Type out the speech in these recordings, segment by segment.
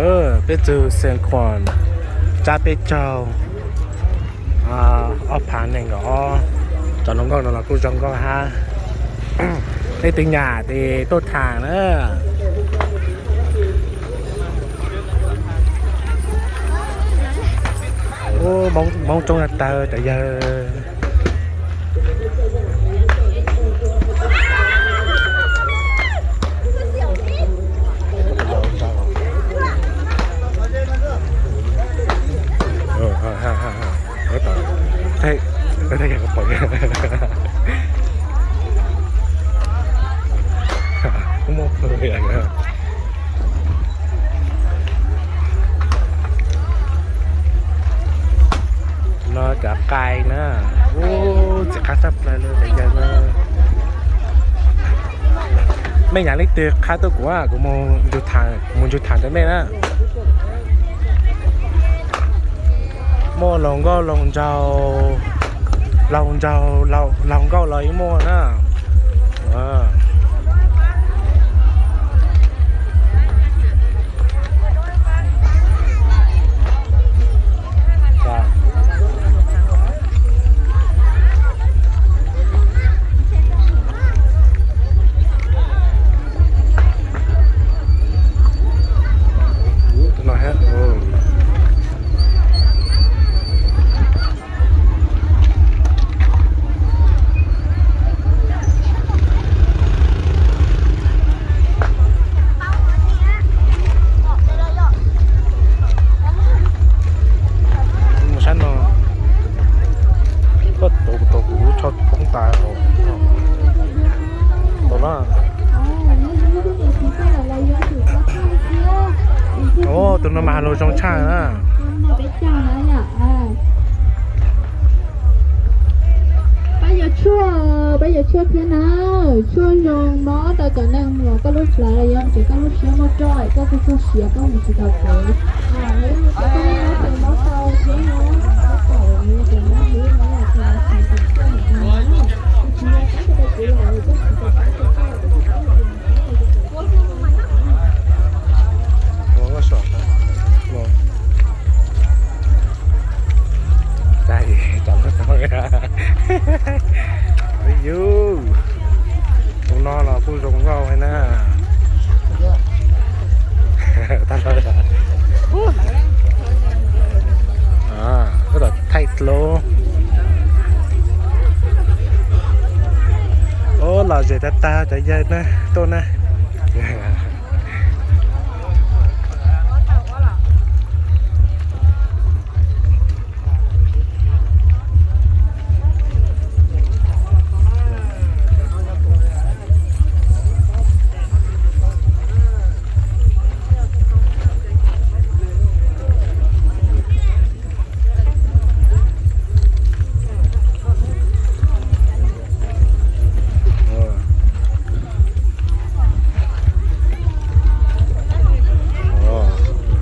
Peb txug Xeev Khuam tsab peb caug ob phav nees nkaum ob, cov hluas nkauj no los kuj zoo nkauj hab. Leej twg nyam tes tuaj tham na. Ub, Hmoob coob tag tawv cov yawg. No cov qai na, ub, txiv qab tshaj plaws li cov yawg na. Mej nyam leej twg qhab tuaj kuv, kuv mus ntsug tham rau mej na. Muaj laug nkauj laug nraug, laug nraug laug nkauj los yeej muaj na. Mus sab no, koj tuav kuv, tuav kuv lub tsho poob tas. Tau na. Tus no mas has lus zoo tshaj na. Pab yuav tshuaj, pab yuav tshuaj thiab na. Tshuaj zoo mob rau cov neeg uas koj lub plawv los yog tias koj lub siab muaj roj, koj kuj txog siav koj mus tsis tau kev. Yus, tus no los kuj zoo nkauj na. Koj tom thaij dlub. Ub, lom zem tag tag cov yawg na, tuaj na.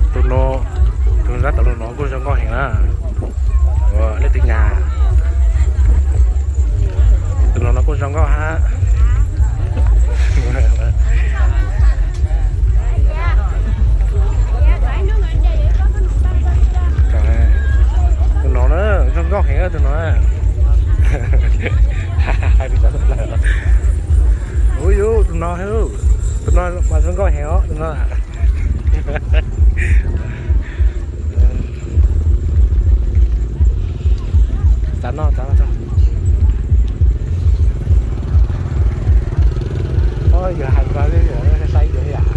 Tus no, tus zab tau lus no kuj zoo nkauj heev na. Leej twg nyam, tus no no kuj zoo nkauj hab. Tus no na, zoo nkauj heev tus no. Ub, yus, tus no, tus no mas zoo nkauj heev os tus no. Txav no, txav no, txav. Yog hais nkaus li saib yus yam.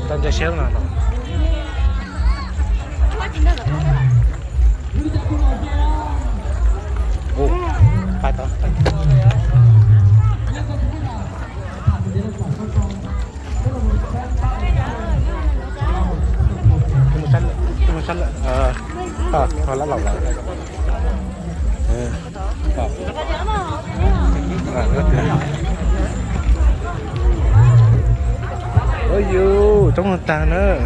Tau ntshe siab no no. Ub, pais tau. Ho lab laus lawm. Yus coob tag na.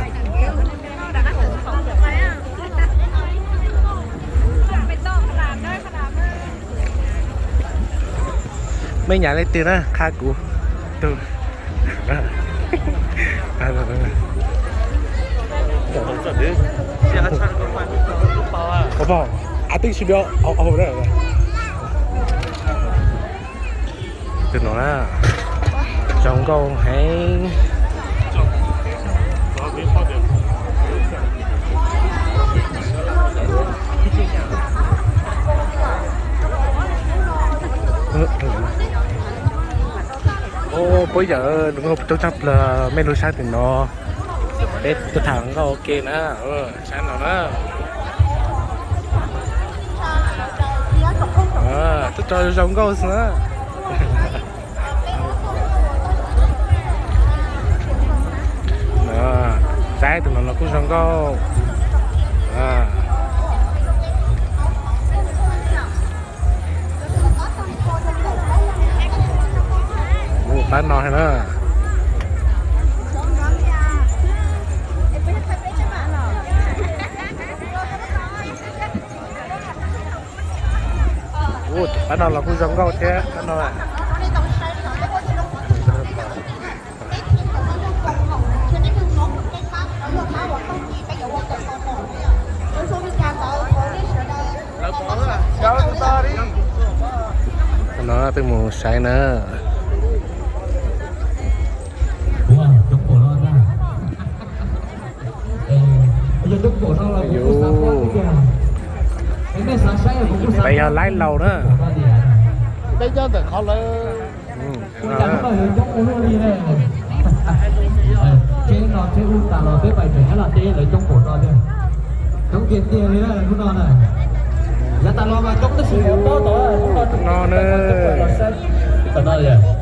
Mej nyam leej twg na qha kuv tug. Tus no na, zoo nkauj heev. Puab yawm hluas nkauj coob tshaj plaws, mej lug saib tus no. Peb tuaj tham hluas nkauj ua ke na, saib no na. Tuaj tso zoo nkauj xwb na. Saib tus no los kuj zoo nkauj. Ua pab no na. Ua pab no los kuj zoo nkauj thiab pab no. No peb mus saib na. Peb yog laib laus na. Peb nyob ntawm qhov lawv. Tsheb no tsheb ub tas los peb pais tseem nyob los teb lawv coob pam no tiag. Coob tiag tiag li na hnub no na. Yav tas los mas coob tab sis hnub no coob pam no.